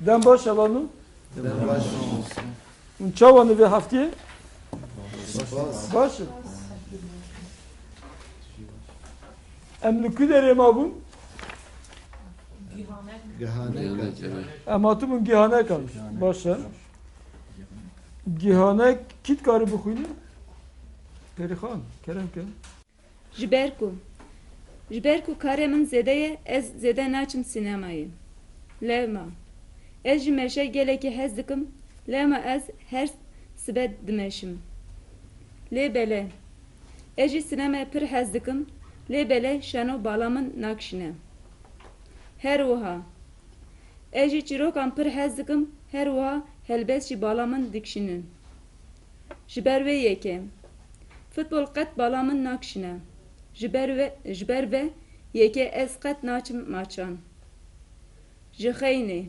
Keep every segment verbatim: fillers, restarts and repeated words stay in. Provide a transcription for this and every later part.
Dem baş e, vano? Dem baş olsun. Hûn çawa ne vê heftiyê? Spas. Baş e. Em li ku derê mabûn? Gihanek. Em hatibûn Gihanekan. Baş e. Gihanek kî dikare bixwîne? Perîxan, kerem ke. Ji ber ku, ji ber ku karê min zêde ye, ez zêde naçim sînemayê. Lewma. Ez ji meşe gelekî hez dikim, lewma ez her sibe dimeşim. Lê belê. Ez ji sînemaya pir hez dikim, lê belê şeno bala min nakişîne. Her wiha. Ez ji çîrokan pir hez dikim, her wiha helbest jî bala min dikişînin. Ji ber vê yekê. Futbol qet bala min nakişîne. Ji ber ve, ji ber ve yekê ez qet naçim maçan. Ji xeynê.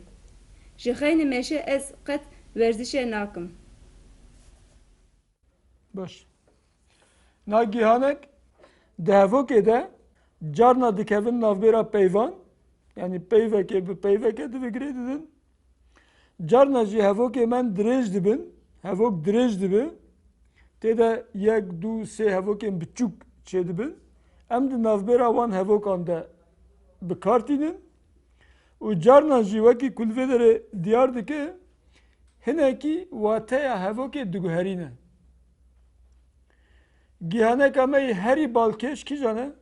Ji xeynê meşe ez qet werzişê nakim. Baş. Na gihanek di hevokê de carna dikevin navbêra peyvan, yanî peyvekê bi peyvekê di vigirê didin. Carna jî hevokê me dirêj dibin, hevok dirêj dibi. Tê de yek, du, sê hevokên biçûk çêdibin. Em di navbêra wan hevokan de bi kar tînin. Û carna jî wekî ku li vê derê diyar dike, hinekî wateya hevokê diguherîne. Gihaneka me yê herî balkêş kîjan e?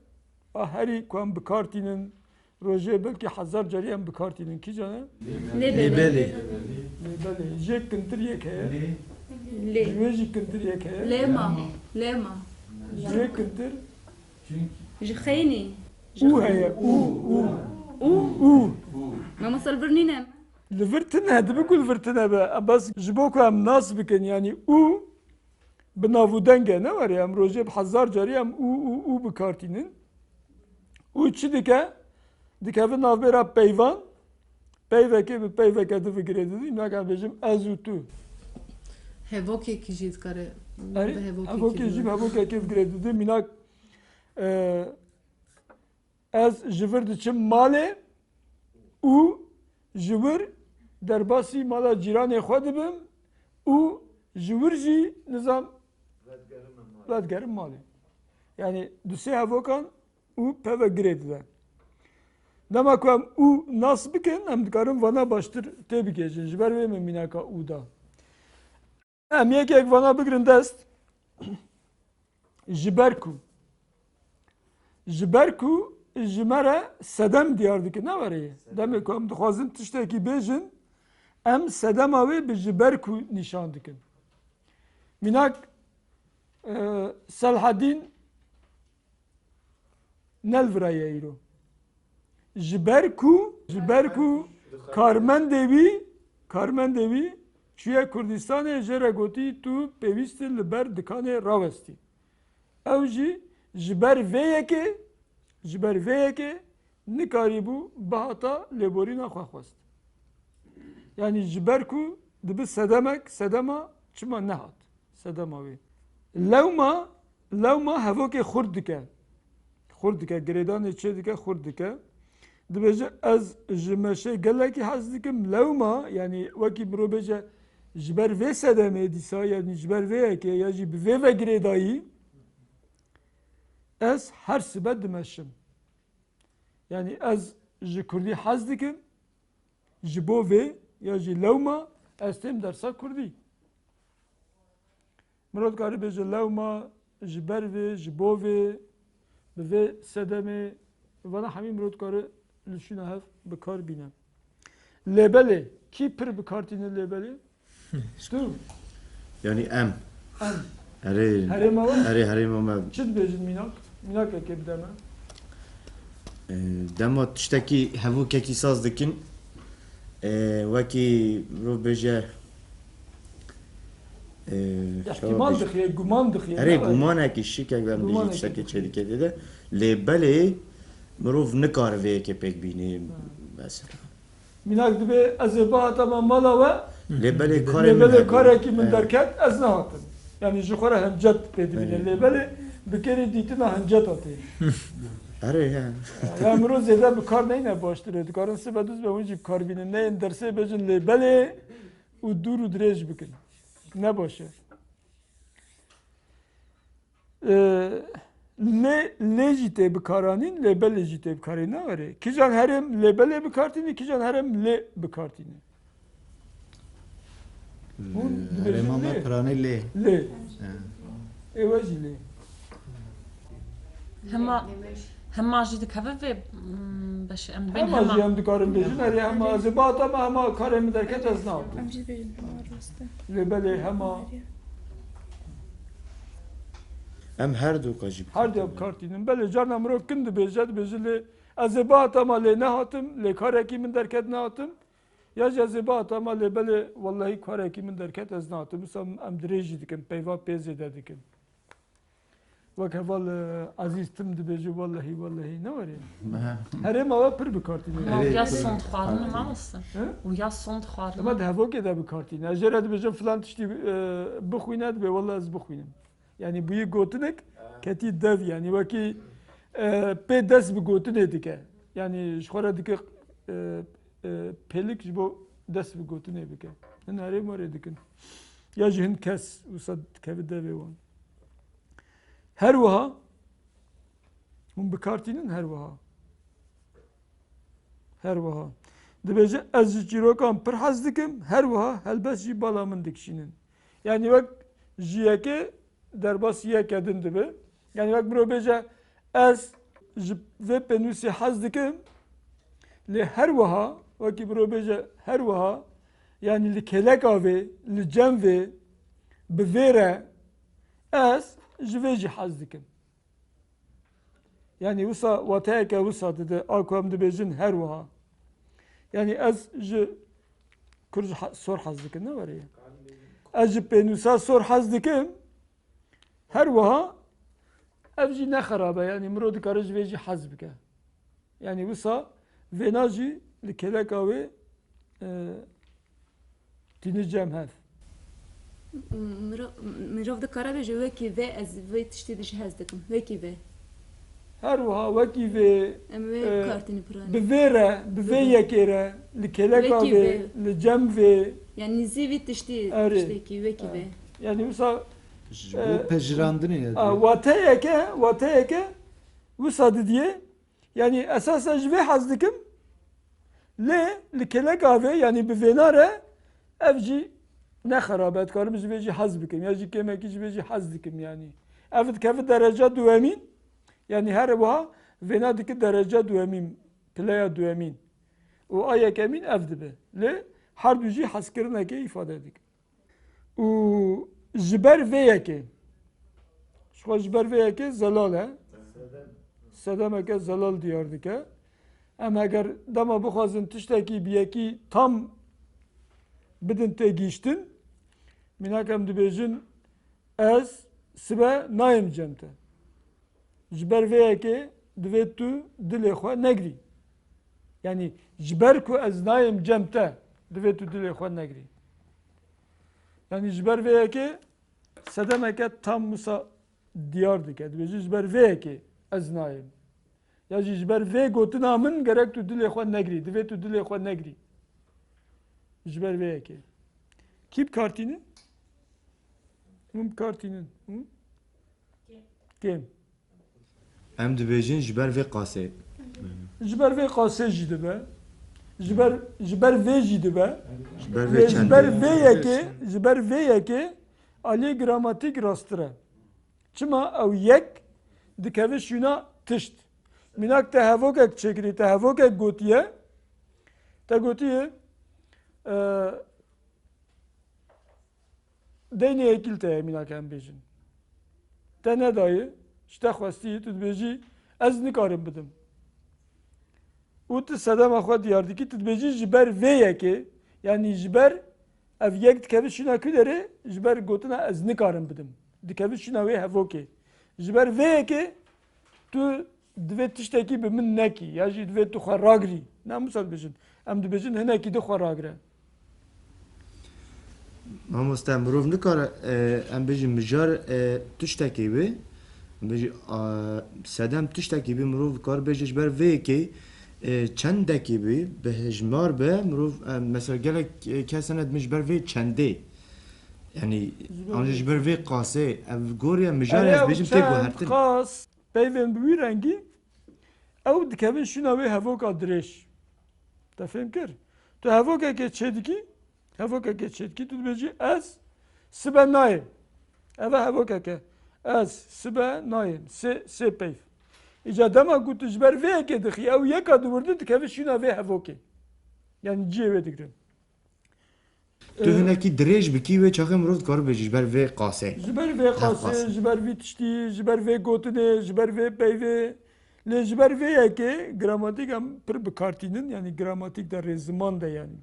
A herî ku em bi kar tînin, rojê belkî hezar carî em bi kar tînin. Kîjan e? Lê belê. Lê belê. Lê belê. Jê kintir yek heye. Lê. Ji wê jî kintir yek heye. Lê ma. Lê ma. Ji wê kintir. Ji xeynî. Û heye. Û, û. Û? Û. Mamosta, li vir nîne? Li vir tune, dibe ku li vir tune be. Bes ji bo ku em nas bikin, yanî û bi nav û deng e, ne were? Em rojê bi hezar carî em û, û, û bi kar tînin. Û çi dike? Dikeve navbêra peyvan, peyvekê bi peyveke di vigirê didî, mînak em bêjim ez û tu. Hevokekî jî dikare Erê, bi hevokekî hevokê jî bi hevokekê vigirê didî, mînak, e, ez ji vir diçim malê û ji wir derbasî mala cîranê xwe dibim û ji wir jî nizam vedigerim malê. Yanî du sê hevokan û peve girê dide. Dema ku em û nas bikin, em dikarin vana baştir têbigihêjin. Ji ber wê min mînaka û da. Em yek yek vana bigirin dest. Ji ber ku. Ji ber ku ji me re sedem diyar dikin, ne were ye? Sedem. Demê ku em dixwazin tiştekî bêjin, em sedema wê bi ji ber ku nîşan dikin. Mînak, e, Selhedîn ne li vir e îro. Ji ber ku, ji ber ku karmendê wî, karmendê wî çûye Kurdistanê, jê re gotî, tu pêwîst î li ber dikanê rawestî. Ew jî ji ber vê yekê, ji ber vê yekê nikarîbû bihata lêborîna xwe xwest. Yanî ji ber ku dibi sedemek, sedema çima nehat? Sedema wê. Lewma, lewma hevokê xurt dike. Xurt dike, girêdanê çê dike, xurt dike. Dibêje, ez ji meşê gelekî hez dikim, lewma, yanî wekî mirov bêje, ji ber vê sedemê dîsa, yanî ji ber vê yekê, ya jî bi vê ve girêdayî, ez her sibe dimeşim. Yanî ez ji kurdî hez dikim, ji bo vê ya jî lewma ez têm dersa kurdî. Mirov dikare bêje lewma, ji ber vê, ji bo vê, bi vê sedemê, vana hemî mirov dikare li şûna hev bi kar bîne. Lêbelê, kî pir bi kar tîne lêbelê? Tu? Yanî em. Em. Erê, Herêma we? Erê, herêma me. Çi dibêjin mînak? Mînakekê bide me. E, dema tiştekî hevokekî saz dikin, e, wekî mirov bêje, e, Îhtimal çawa bêje? Dixiye, guman dixiye, Erê, ne? Gumanekî şikek ve em bêjin Gumanekî tiştekî dixiye. Çêdike tê de. Lê belê mirov nikare vê yekê pêk bîne, Hmm. mesela. Mînak dibê ez ê bihata me mala we, Lê belê karê lê min belê hebû. Karekî min He. Derket, ez nehatim. Yanî ji xwe re hincet pê dibîne. He. Lê belê bi kêrî dîtina hinceta tê. Erê he. Ya mirov zêde bi kar neyne baştir e. Dikarin sibe duz be hûn jî bi kar bînin. Neyên dersê bêjin lê belê û dûr û dirêj bikin. Ne baş e. Ee, lê, lê jî tê bikaranîn, lê belê jî tê bikaranîn. Nawerê. Kijan herêm lê belê bikartînî, kijan herêm lê bikartînî. Hûn Ee, dibêjin herêma me lê. Piranê lê. Lê. He. Ê we jî lê. Hema, hema jî dikeve vê, mm, beşê em dibên Hema hema. Jî em dikarin bêjin, erê hema ez ê bata me hema karê min derket ez nakim. Em jî dibêjin hema rast e. Lê belê hema. Em her du ka jî Her du bikartînin. Bikartînin. Belê carna mirov kin dibêje, dibêje lê ez ê bata me lê nehatim, lê karekî min derket nehatim. Ya jî ez ê bata me lê belê wellehî karekî min derket ez nehatim. Wisa em dirêj jî dikin, peyva pê zêde dikin. Wek heval, e, Ezîz tim dibêje, wellehî, wellehî, ne werê. Herêma we pir bikartîne. Ama Erê, uya pir sond xwarin bikartîne. Mamoste. He? Uya sond xwarin. Dema di hevokê de bikartîne. Ez jê re dibêjim filan tiştî, e, bixwîne, dibê, welleh ez bixwînim. Yanî bûyî gotinek ketî dev, yanî wekî, e, pê dest bi gotinê dike. Yanî ji xwe re dike, e, e, pêlik ji bo dest bi gotinê bike. Hin herê marê dikin. Ya ji hin kes wisa dikeve devê wan. Her wiha, hûn bikartînin her wiha. Her wiha. Dibêje, ez ji çîrokan pir hez dikim, her wiha helbest jî bala min dikişînin. Yanî wek ji yekê derbas yeke din dibe. Yanî wek mirov bêje, ez ji vê pênûsê hez dikim, lê her wiha, wekî mirov bêje her wiha, yanî li kêleka vê, li cem vê, bi vê re, ez ji vê jî hez dikim. Yanî wisa wateyeke wisa dide, a ku em dibêjin her wiha. Yanî ez ji kur ji ha-, sor hez dikim, ne were ye. Ez ji pênûsa sor hez dikim, her wiha ev jî ne xerab e. Yanî mirov dikare ji vê jî hez bike. Yanî wisa vêna jî li kêleka wê, e, tîni cem hev. Miro-, mirov dikare bêje, wekî vê ez vê tiştî de jî hez dikim. Wekî vê. Her wiha wekî vê, Em wê e, kartînî piranî. Bi vê re, bi vê Bi vê. Yekê re, li kêleka Wekî vê, vê. Li cem vê. Yanî nîzî vî tiştî, Erê. Tiştekî, wekî vê. Yanî wisa, Ji e, bo pejirandinê ne a, dibe. Wateyeke, wateyeke wisa didiye. Yanî esasa ji vê hez dikim, lê li kêleka vê, yanî bi vêna re ev jî ne xerab e, dikarim ji vê jî hez bikim, ya jî kêmekî ji vê jî hez dikim yanî. Ev dikeve dereca duwemîn, yanî her wiha vêna dike dereca duwemîn, pileya duwemîn. Û a yekemîn ev dibe. Lê her du jî hezkirinekê îfade dike. Û ji ber vê yekê, ji xwe ji ber vê yekê zelal e. Sedemeke zelal diyar dike. Em eger dema bixwazin tiştekî bi yekî tam bidin têgihiştin, mînak em dibêjin, ez sibe nayêm cem te. Ji ber vê yekê divê tu dilê xwe negirî. Yanî ji ber ku ez nayêm cem te, divê tu dilê xwe negirî. Yanî ji ber vê yekê sedemeke tam wisa diyar dike. Dibêje ji ber vê yekê ez nayêm. Ya jî ji ber vê gotina min gerek tu dilê xwe negirî. Divê tu dilê xwe negirî. Ji ber vê yekê. Kî bi kar tînin? Hûn bi kar tînin. Hûn? Kêm. Em dibêjin ji ber vê qasê. Ji ber vê qasê jî dibe. Ji ber, ji ber vê jî dibe. Ji ber vê Lê ji çendê. Ber vê yekê, ji ber vê yekê aliyê gramatîk rasttir e. Çima ew yek dikeve şûna tişt. Mînak te hevokek çêkirî, te hevokek gotiye. Te gotiye, e, Deynê yekî li te ye, mînak em bêjin. Te nedayê, ji te xwestî, tu dibêjî, ez nikarim bidim. Û tu sedema xwe diyar dikî, tu dibêjî ji ber vê yekê, yanî ji ber ev yek dikeve şûna ku derê, ji ber gotina ez nikarim bidim. Dikeve şûna wê hevokê. Ji ber vê yekê tu divê tiştekî bi min nekî, ya jî divê tu xwe ragirî. Ne em wisa dibêjin. Em dibêjin hinekî di xwe ragire. Mamoste, mirov nikare, e, em bêjin mijar, e, tiştekê wê, Bêjî, a, sedem tiştekî bî, mirov kar bêje ji ber vê yekê, e, çendekî bî, bi hejmar be, mirov, e, mesela gelek, e, kes hene dibin ji ber vê çendê. Yanî, Ji ber an jî vê ji ber vê qasê, ev gorî ye, mijarê Erê ez ew bêjim tê çend guhertin. Qas peyvên bi wî rengî, ew dikevin şûna wê hevoka dirêj. Te fêm kir? Tu hevokekê çêdikî, hevokekê çêdikî, tu dibêjî, ez sibe nayêm. Ev e hevokeke. Ez sibe nayêm. Sê, sê peyv. Îca dema ku tu ji ber vê yekê dixî, ew yeka diwirdi dikeve şûna vê hevokê. Yanî cihê wê digirin. Tu Ee, hinekî dirêj bikî, wê çaxê mirov dikare bêje ji ber vê qasê. Ji ber vê Hev qasê, qasê. Ji ber vî tiştî, ji ber vê gotinê, ji ber vê peyvê. Lê ji ber vê yekê gramatîk em pir bi kar tînin, yanî gramatîk de rê ziman de yanî.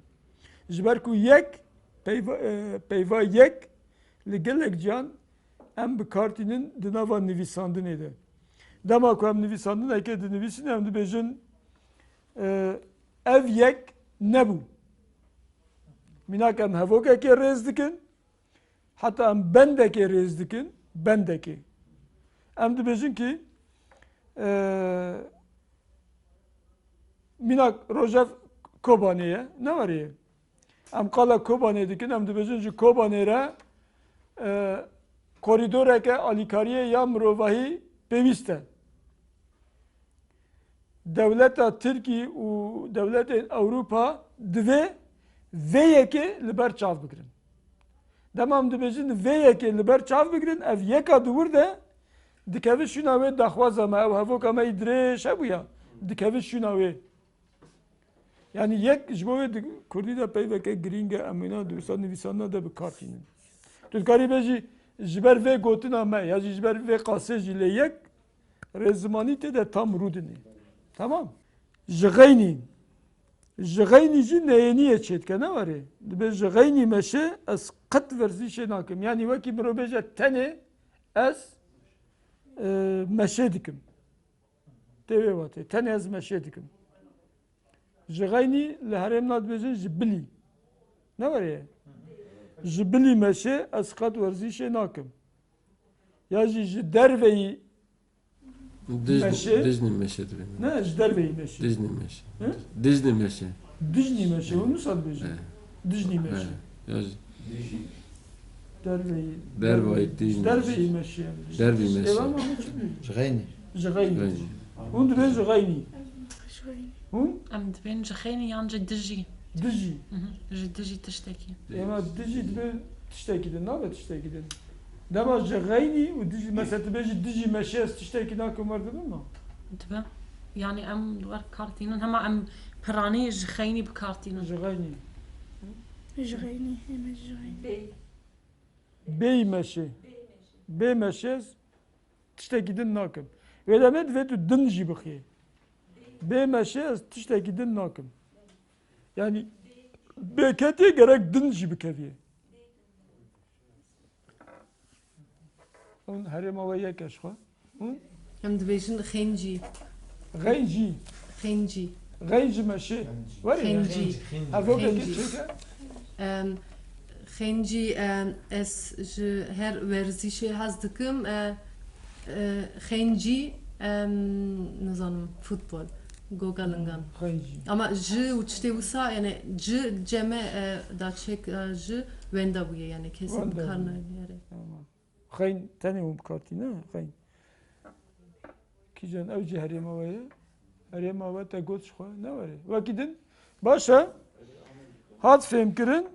Ji ber ku yek, peyva, e, peyva yek li gelek ciyan em bi kar tînin di nava nivîsandinê de. Dema ku em nivîsandinekê dinivîsîn, em dibêjin, e, ev yek nebû. Mînak em hevokekê rêz dikin, heta em bendekê rêz dikin, bendekê. Em dibêjin ki, e, mînak rojev Kobanê ye, ne were ye? Em qala Kobanê dikin, em dibêjin ji Kobanê re, e, korîdoreke alîkariyê ya mirovahî pêwîst e. Dewleta Tirkî û dewletên Ewropa divê vê yekê li ber çav bigirin. Dema em dibêjin vê yekê li ber çav bigirin, ev yeka di wir de dikeve şûna wê daxwaza me, ew hevoka me yî dirêj hebûya, dikeve şûna wê. Yanî yek ji bo wê di kurdî de peyveke girîng e, em wêna di wisa nivîsandina de bi kar tînin. Tu dikarî bêjî ji ber vê gotina me ya jî ji ber vê qasê jî lê yek rêzimanî tê de tam rûdinê. Tamam. Ji xeynî. Ji xeynî jî neyêniyê çêdike, ne were? Dibê ji xeynî meşê ez qet werzîşê nakim. Yanî wekî mirov bêje tenê ez, e, meşê dikim. Tê wê watê. Tenê ez meşê dikim. Ji xeynî li herêmna dibêjin ji bilî. Ne were ye? Ji bilî meşê ez qet werzîşê nakim. Ya jî ji derveyî Dij-, meşê. Dijnî meşe dibêjin. Ne, ji derveyî meşê. Dijnî meşe. He? Dijnî meşe. Dijnî meşe, hûn wisa dibêjin? He. Dijnî meşe. He. Ya jî. Derveyî. Derveyî, dijnî. Derveyî meşe. Derveyî meşe. Êva ma çi dibêjin? Ji xeynî. Ji xeynî. Xeynî. Hûn dibêjin ji xeynî. Ji xeynî. Hûn? Em dibên ji xeynî yan ji dijî. Dijî. Mhm. Ji dijî tiştekî. Êma dijî dibe tiştekî din, nabe tiştekî din. Dema ji xeynî û dijî, mesela tu bêjî dijî meşê ez tiştekî nakim wer dibin ma? Dibe. Yanî em wer kar tînin, hema em piranî ji xeynî bi kar tînin. Ji xeynî. Ji xeynî, ême ji xeynî. Bêyî meşê. Bê meşê ez tiştekî din nakim. Wê demê divê tu din jî bixiyê. Bê meşê ez tiştekî din nakim. Yanî bê ketê gerek din jî bikeviyê. Hûn herêma we yek e ji xwe. Hûn? Em dibêjin xêncî. Xencî. Xêncî. Xencî meşê. Werê. Xencî. Hevokekî Xencî. Çêke? Em, xêncî, em, ez ji her werzîşê hez dikim. E, e, xêncî, em, nizanim, futbol. Goga lingan. Xencî. Ama ji û tiştê wisa, yani ci ceme, e, da çek, e, ji wenda bûye, yani kesî Wenda bûye. Bikar nayê. Tamam. Xeyn tenê hûn bi kar tîne, xeyn. Kîjan ew jî herêma we ye? Herêma we te got ji xwe ne were. Wekî din, baş e. Hat fêhmkirin.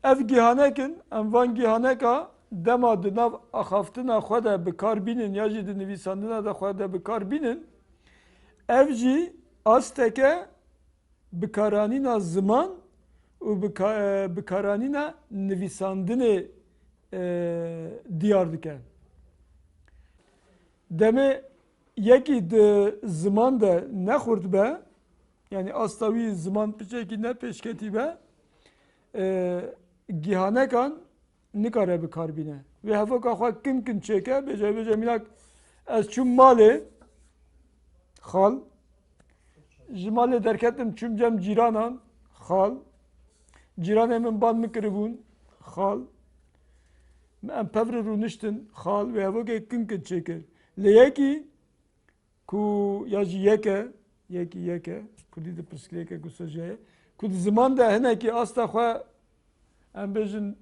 Ev gihanek in. Em van gihaneka dema di nav axaftina xwe de bi kar bînin ya jî di nivîsandina de xwe de bi kar bînin. Ev jî asteke bikaranîna ziman û bika-, e, bikaranîna nivîsandinê, e, diyar dike. Demê yekî di ziman de nexurt be, yanî asta wî ziman piçekî ne pêşketî be, e, gihanekan nikare bi kar bîne. Wê hevoka xwe kin kin çêke, bêje, bêje mînak, ez çûm malê xal, ji malê derketim çûm cem cîranan xal, cîranê min ban min kiribûn xal, em pevri rûniştin xal, wê hevokê kin kin çêkir. Lê yekî ku ya jî yek e, yekî yek e, kurdî di pirsgirêke ku sojiyaye, ku di ziman de hinekî asta xwe, em bêjin,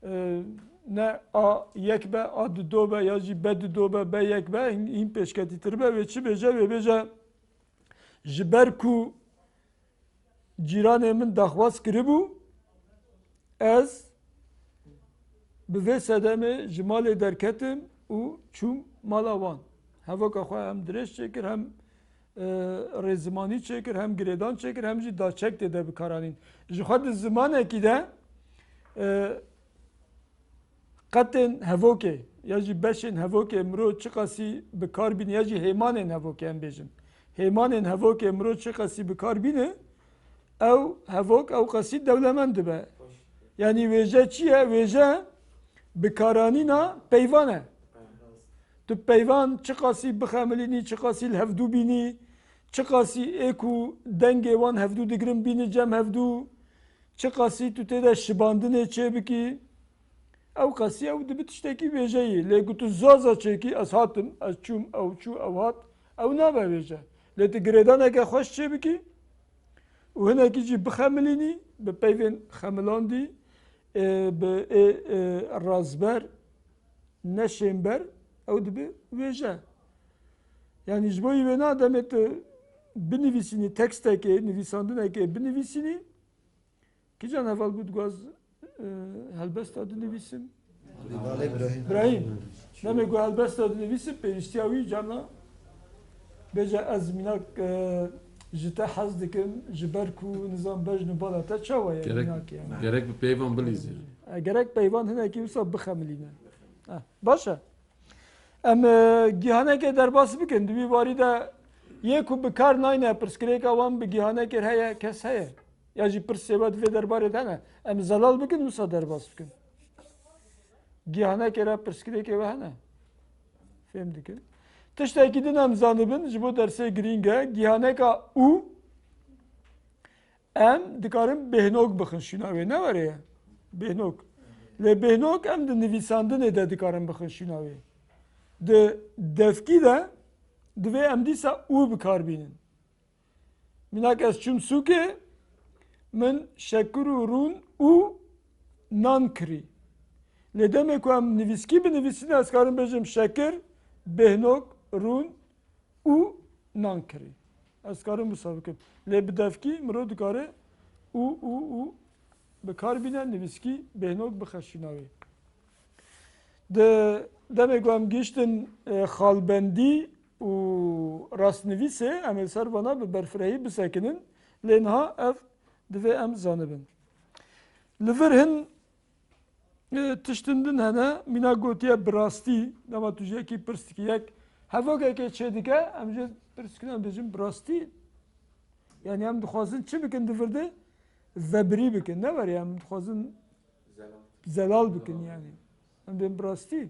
e, ne a yek be, a dido be, ya jî be dido be, be yek be, hîn, hîn pêşketîtir be, wê çi bêje? Wê bêje, ji ber ku cîranê min daxwaz kiribû, ez bi vê sedemê ji malê derketim û çûm mala wan. Hevoka xwe hem dirêj çêkir, hem, e, rêzimanî çêkir, hem girêdan çêkir, hem jî da çek tê de bikaranîn. Ji xwe di zimanekî de, e, qetên hevokê ya jî beşên hevokê miro çiqasî bi kar bîne ya jî hêmanên hevokê em bêjin. Hêmanên hevokê miro çiqasî bi kar bîne, ew hevok ew qasî dewlemend dibe. Yanî wêje çi ye? Wêje bikaranîna peyvan e. Tu peyvan çiqasî bixemilînî, çiqasî li hevdû bînî, çiqasî ê ku dengê wan hevdû digirin bînî cem hevdû, çiqasî tu tê de şibandinê çêbikî, ew qasî ew dibe tiştekî wêjeyî. Lê ku tu zaza çêkî, ez hatim, ez çûm, ew çû, ew hat, ew nabe wêje. Lê tu girêdaneke xweş çêbikî û hinekî jî bixemilînî, bi peyvên xemilandî, e, bi ê, e, razber, neşênber, ew dibe wêje. Yanî ji bo wê na demê tu binivîsînî, tekstekê, nivîsandinekê binivîsînî, Kîjan heval bû diguaz, e, helbesta dinivîsim? Îbale Îbrahîm. Îbrahîm. Demê ku helbesta dinivîsim, pêwîstiya wî carna bêje ez mînak, e, ji te hez dikim, ji ber ku nizam bejn û bala te çawa ye Gerek, mînakê yani. Gerek bi peyvan bilîzî. E, gerek peyvan hinekî wisa bixemilîne. E, baş e. Em, e, gihanekê derbas bikin. Di wî barî de yê ku bi kar nayne, pirsgirêka wan bi gihanekê heye, kes heye? Ya jî pirsê we di vê derbarê de hene? Em zelal bikin, wisa derbas bikin. Gihanekê re pirsgirêkê we hene? Fêm dikin. Tiştekî din em zanibin, ji bo dersê girîng e. Gihaneka û Em dikarin bêhnok bixin şûna wê, ne were ye? Bêhnok. Lê bêhnok em di nivîsandinê de dikarin bixin şûna wê. Di devkî de divê em dîsa û bi kar bînin. Mînak ez çûm sûkê, min şekir û rûn û nan kirî. Lê demê ku em nivîskî binivîsîne, ez karim bêjim şekir, bêhnok, rûn, û nan kirî. Ez karim wisa bikim. Lê bi devkî mirov dikare û, û, û bi kar bîne, nivîskî bêhnok bixe şûna wê. Di demê ku em gihiştin, e, xalbendî û rastnivîsê, em ê li ser vana bi berfirehî bisekinin. Lê niha ev divê em zanibin. Li vir hin E, tiştin din hene, mîna gotiye bi rastî, dema tu ji yekî pirs dikî, yek hevokekê çêdike, em jê pirs dikin, em dibêjin bi rastî. Yanî em dixwazin çi bikin di vir de? Vebirî bikin, ne were, em dixwazin zelal bikin yanî. Em dibên bi rastî.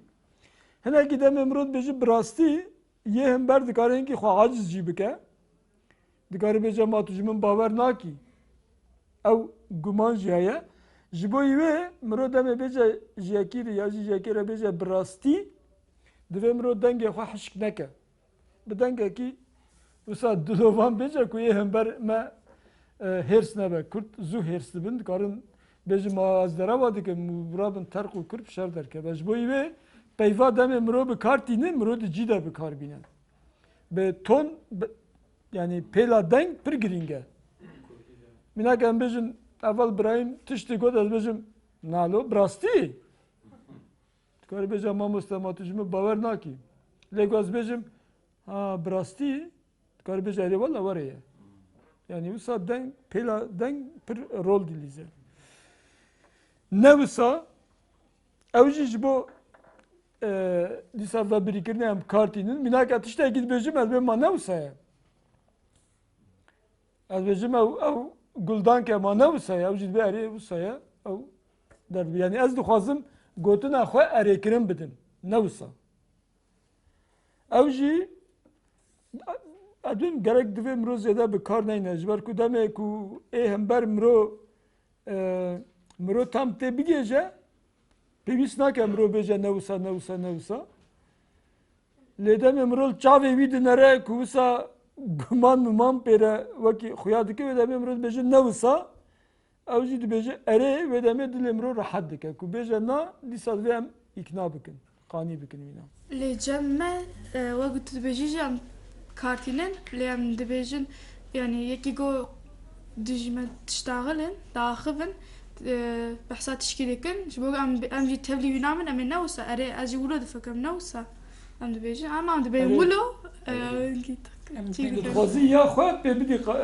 Hinekî demê mirov dibêje bi rastî, yê hember dikare hinkî xwe aciz jî bike. Dikare bêje, ma tu ji min bawer nakî. Ew guman jî heye. Ji bo wê mirov demê bêje ji yekî re ya jî ji yekê re bêje bi rastî, divê mirov dengê xwe hişk neke. Bi dengekî wisa dilovan bêje ku yê hember me, e, hêrs nebe. Kurd zû hêrs dibin, dikarin bêjin, ma ez derewa dikim û rabin terq û kurp şer derkeve. Ji bo wê peyva demê mirov bi kar tînin, mirov di cî de bi kar bînin. Bi ton, bi, yanî pêla deng pir girîng e. Mînak em bêjin, heval Birahîm tiştê got, ez bêjim, nalo, bi rastî. Dikarî bêje, mamoste, ma tu ji min bawer nakî. Lê ku ez bêjim, ha, bi rastî, dikarî bêje, erê wela were ye. Yanî wisa deng, pêla deng pir rol dilîze. Ne wisa, ew jî ji bo, e, dîsa vebirîkirinê em bi kar tînin. Mînaka tiştekî dibêjim, ez bê ma ne wisa ye. Ez bêjim ew, ew guldanke ma ne wisa ye, ew jî dibê erê wisa ye, ew derdibe. Yanî ez dixwazim gotina xwe erêkirin bidim, ne wisa. Ew jî, ez dibim gerek divê mirov zêde bi kar neyne, ji ber ku demê ku ê hember mirov, e, mirov tam tê bigêje, pêwîst nake mirov bêje ne wisa, ne wisa, ne wisa. Lê demê mirov çavê wî dinere ku wisa guman miman pê re wekî xuya dike, wê demê mirov dibêje ne wisa, ew jî dibêje erê, wê demê dilê mirov rehet dike. Ku bêje na, dîsa divê em îkna bikin, qanî bikin wîna. Lê cem me, e, wek tu dibêjî jî em kartînin, lê em dibêjin, yanî yekî go dijî me tiştaxilin, diaxivin, e, behsa tişkî dikin, ji bo em, em jî tevlî wî namin, em ê ne wisa, erê, ez jî wilo difikirim, ne wisa. Em dibêjin, ama em dibên Erê. wilo, e, Erê. gît. Em Çî dibên dikin. Dixwazî ya xwe pê bidî qa-,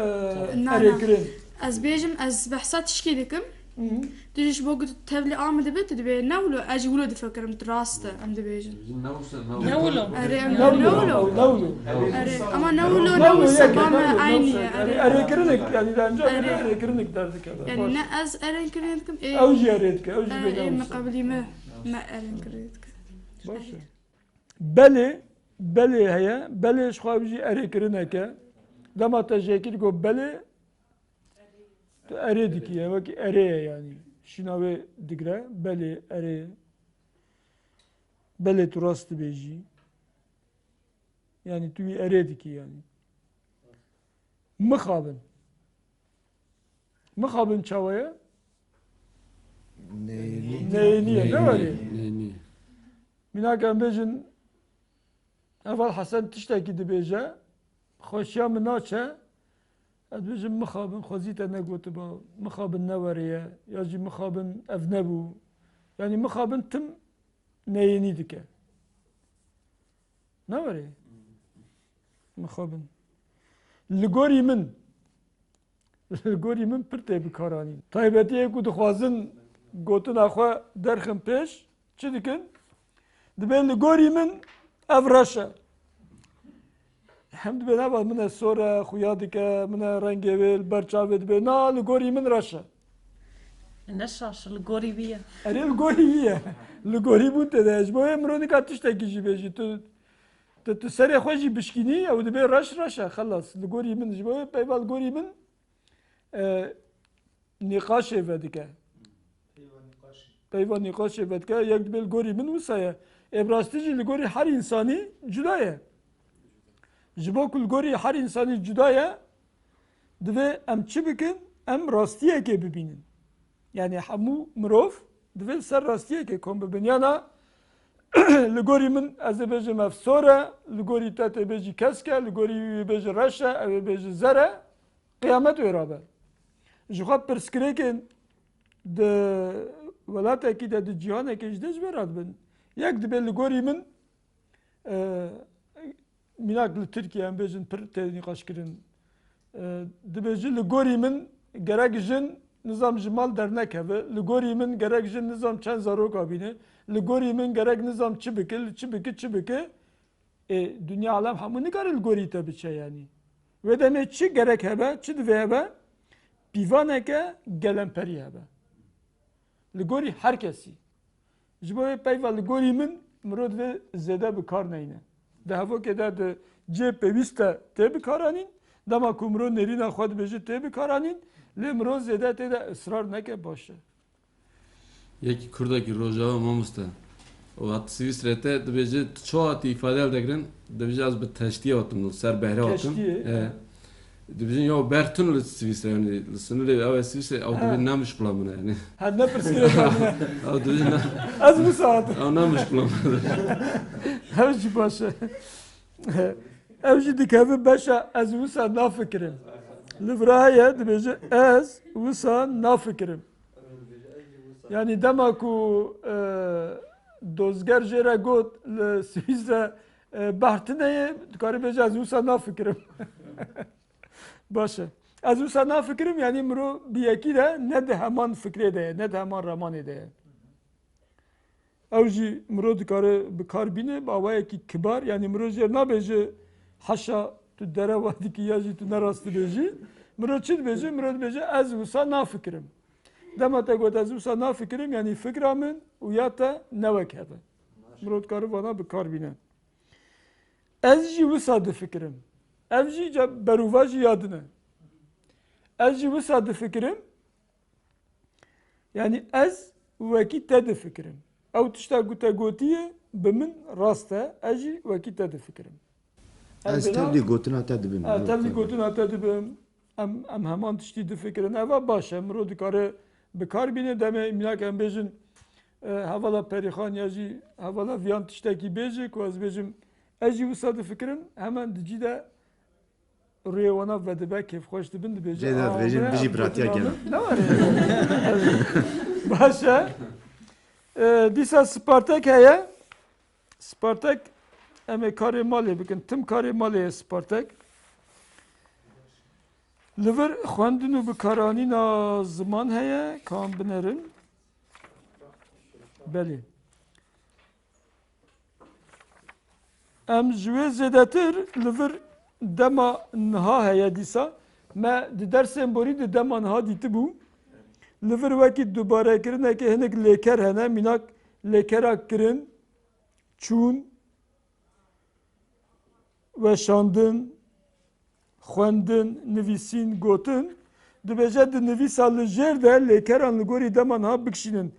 e, Na, na. erêkirin. Ez bêjim, ez behsa tişkî dikim. Hı hı. Tu jî ji bo ku tu tevlî a min dibe, tu dibê ne wilo, ez jî wilo difikirim, tu rast e, em dibêjin. Ne wilo, ne wilo. Erê, em Ne wilo, ne wilo. ne wilo. Erê, ama ne wilo, Ne ne wilo, wisa, yek, ba ne me wilo, ne eynî wisa. ye, Erê, erê. erêkirinik, yani, de ancak Erê. erêkirinik derdikeve. Yani Baş. ne ez erêkirinik dikim, ê, Ew jî erê dike, ew jî ê, bê ê ne wisa. miqabilî me, me erêkirinik dikim. Baş e. Belê, belê heye. Belê ji xwe ev jî erêkirinek e. Dema te ji yekî digot belê, tu erê dikî, ye wekî erê ye yanî. Şîna wê digre, belê, erê. Belê tu rast dibêjî. Yanî tu wî erê dikî yanî. Mixabin. Mixabin çawa ye? Neyênî. Neyênî ye, ne werê? Neyênî. Mînak em bêjin, heval Hesen tiştekî dibêje, xweşiya min naçe, ez dibêjim mixabin, xwezî te negotiba, mixabin ne werê ye, ya jî mixabin ev nebû. Yanî mixabin tim neyênî dike. Ne werê? Mixabin. Li gorî min. Li gorî min pir tê bikaranîn. Taybetiyê ku dixwazin gotina xwe derxin pêş, çi dikin? Dibê li gorî min ev reş e. Hem dibê nava min e sor e, xuya dike, min e rengê wê li ber çavê dibê, na, li gorî min reş e. Ne şaş, li gorî wî ye. Erê, li gorî wî ye. Li gorî bûn tê de ye. Ji bo wê mirov nika tiştekî jî bêjî. Tu, tu, tu serê xwe jî bişkînî, ew dibê reş reş e, xelas. Li gorî min, ji bo wê peyva li gorî min, e, nîqaşê vedike. Peyva nîqaşê. Peyva nîqaşê vedike, yek dibê li gorî min wisa ye. Ê bi rastî jî li gorî her însanî cuda ye. Ji bo ku li gorî her însanî cuda ye, divê em çi bikin? Em rastiyekê bibînin. Yanî hemû mirov divê li ser rastiyekê kom bibin. Yana li gorî min ez ê bêjim ev sor e, li gorî te tê bêjî kesk e, li gorî wî bêjî reş e, ew ê bêjî zer e. Qiyamet wê rabe. Ji xwe pirsgirêkên di welatekî de, di cîhanekê jî de ji vê re dibin. Yek dibê li gorî min, e, mînak li Tirkiye em bêjin pir tê nîqaşkirin. E, dibêjin li gorî min gerek jin nizam ji mal dernekeve. Li gorî min gerek jin nizam çend zaroka bîne. Li gorî min gerek nizam çi bike, li çi bike, çi bike. Ê, dinya alem hemû nikare li gorî te biçe yanî. Wê demê çi gerek hebe, çi divê hebe? Pîvaneke gelemperî hebe. Li gorî her kesî. Ji bo wê peyva li gorî min, mirov divê zêde bi kar neyne. Di hevokê de di cihê pêwîst de tê bikaranîn, dema ku mirov nêrîna xwe dibêje tê bikaranîn, lê mirov zêde tê de israr neke baş e. Yekî Kurdekî Rojava mamoste. Û hat Swîsrê te dibêje, tu çawa hatî îfade li dekirin? Dibêje, ez bi teştiyê hatim, li ser behrê hatim. Teştiyê? He. Dibêjin, ya bertin li Swîsrê, yanî li sinirê ew ê Swîsrê, ew Ha. dibê ne mişkila min e, yanî. Ha, ne pirsgirêka min e. Ew dibêje ne. Ez wisa hatim. Ew ne mişkila min e. Ew jî baş e. Ew jî dikeve beşa ez wisa nafikirim. Li vira heye dibêje, ez wisa nafikirim. Yanî dema ku, e, dozger jê re got li Swîsre, e, behr tune ye, dikarî bêje ez wisa nafikirim. Baş e. Ez wisa nafikirim, yanî mirov bi yekî de ne di heman fikrê de ye, ne di heman ramanê de ye. Ew jî mirov dikare bi kar bîne, bi awayekî kibar, yanî mirov jê nabêje, heşa tu derewa dikî ya jî tu ne rast dibêjî. Mirov çi dibêje? Mirov dibêje, ez wisa nafikirim. Dema te got, ez wisa nafikirim, yanî fikra min û ya te ne wek hev e. Mirov dikare vana bi kar bîne. Ez jî wisa difikirim. Ev jî ca-, berûva jî ya din e. Ez jî wisa difikirim. Yanî ez wekî te difikirim. Ew tişta ku te gotiye, bi min rast e, ez jî wekî te difikirim. Ez Ev bina- tevlî gotina te dibim. Ha, tevlî gotina te dibim. Em, em heman tiştî difikirin. Eva baş e. Mirov dikare bi kar bîne. Demê mînak em bêjin, e, hevala Perîxan ya jî hevala Viyan tiştekî bêje ku ez bêjim, ez jî wisa difikirim. Hemen di cî de rûyê wana vedibe, kêfxweş dibin, dibêje, Ceyda, "Aa, dibêjin, me, bijî em biratiya gotina gel." min." Ne var yani? Baş e. E, dîsa Spartak heye. Spartak, em ê karê malê bikin. Tim karê malê ye Spartak. Li vir xwendin û bikaranîna ziman heye, ka em binerin. Belê. Em ji wê zêdetir li vir dema niha heye dîsa. Me di dersên borî di dema niha dîtibû. Li vir wekî dubarekirineke hinek lêker hene, mînak lêkera kirin, çûn, weşandin, xwendin, nivîsîn, gotin. Dibêje di nivîsa li jêr de lêkeran li gorî dema niha bikişînin.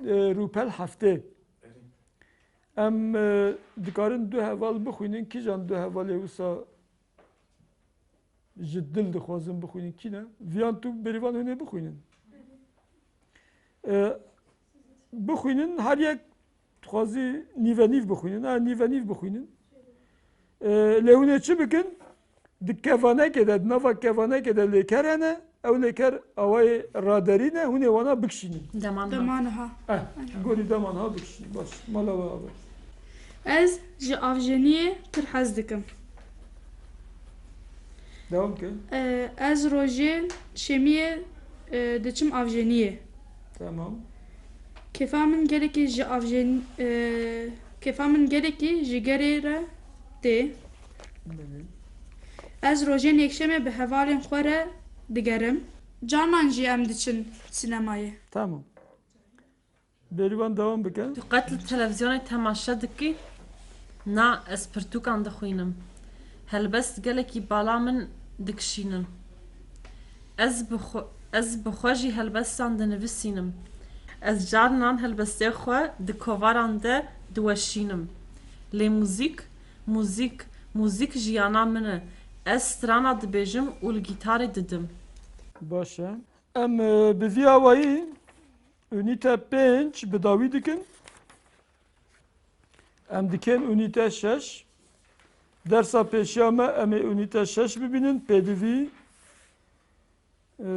E, rûpel heftê. Em, e, dikarin du heval bixwînin. Kîjan du hevalê wisa ji dil dixwazin bixwînin, kî ne? Viyan, tu, Bêrîvan, hûn ê bixwînin. E, bixwînin, her yek dixwazî nîve nîv bixwînin. Ha, nîve nîv bixwînin. E, lê hûn ê çi bikin? Di kevanekê de, di nava kevanekê de lêker hene. Ew lêker awayê raderî ne, hûn ê wana bikişînin. Deman Deman ha. Eh, gorî deman ha bikişînin. Baş, mala we ava. Ez ji avjeniyê pir hez dikim. Devam ke. Ee, ez rojên şemiyê, e, diçim avjeniyê. Tamam. Kefa min gelekî ji avjen-, e, kefa min gelekî ji gerê re tê. Belê. Ez rojên yekşemê bi hevalên xwe re digerim. Carnan jî em diçin sînemayê. Tamam. Bêrîvan, devam bike. Tu qet li televîzyonê temaşe dikî? Na, ez pirtûkan dixwînim. Helbest gelekî bala min dikişînin. Ez bi xwe, ez bi xwe jî helbestan dinivîsînim. Ez carinan helbestê xwe di kovaran de diweşînim. Lê muzîk, muzîk, muzîk jiyana min e. Ez strana dibêjim û li gîtarê didim. Baş e. Em, e, bi vî awayî unîte pênc bi dawî dikin. Em dikên unîte şeş. Dersa pêşiya me em ê unîte şeş bibînin. Pêdivî, e,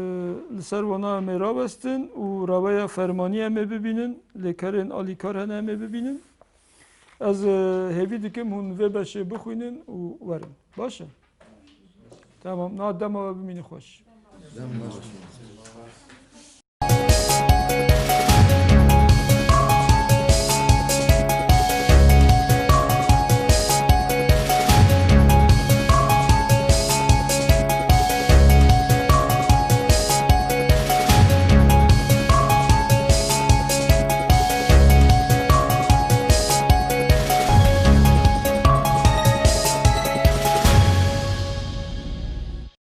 li ser wana em ê rawestin û raweya fermanî em ê bibînin. Lêkerên alîkar hene em ê bibînin. Ez, e, hêvî dikim hûn vê beşê bixwînin û werin. Baş e? Tamam, na dema we bimîne xweş.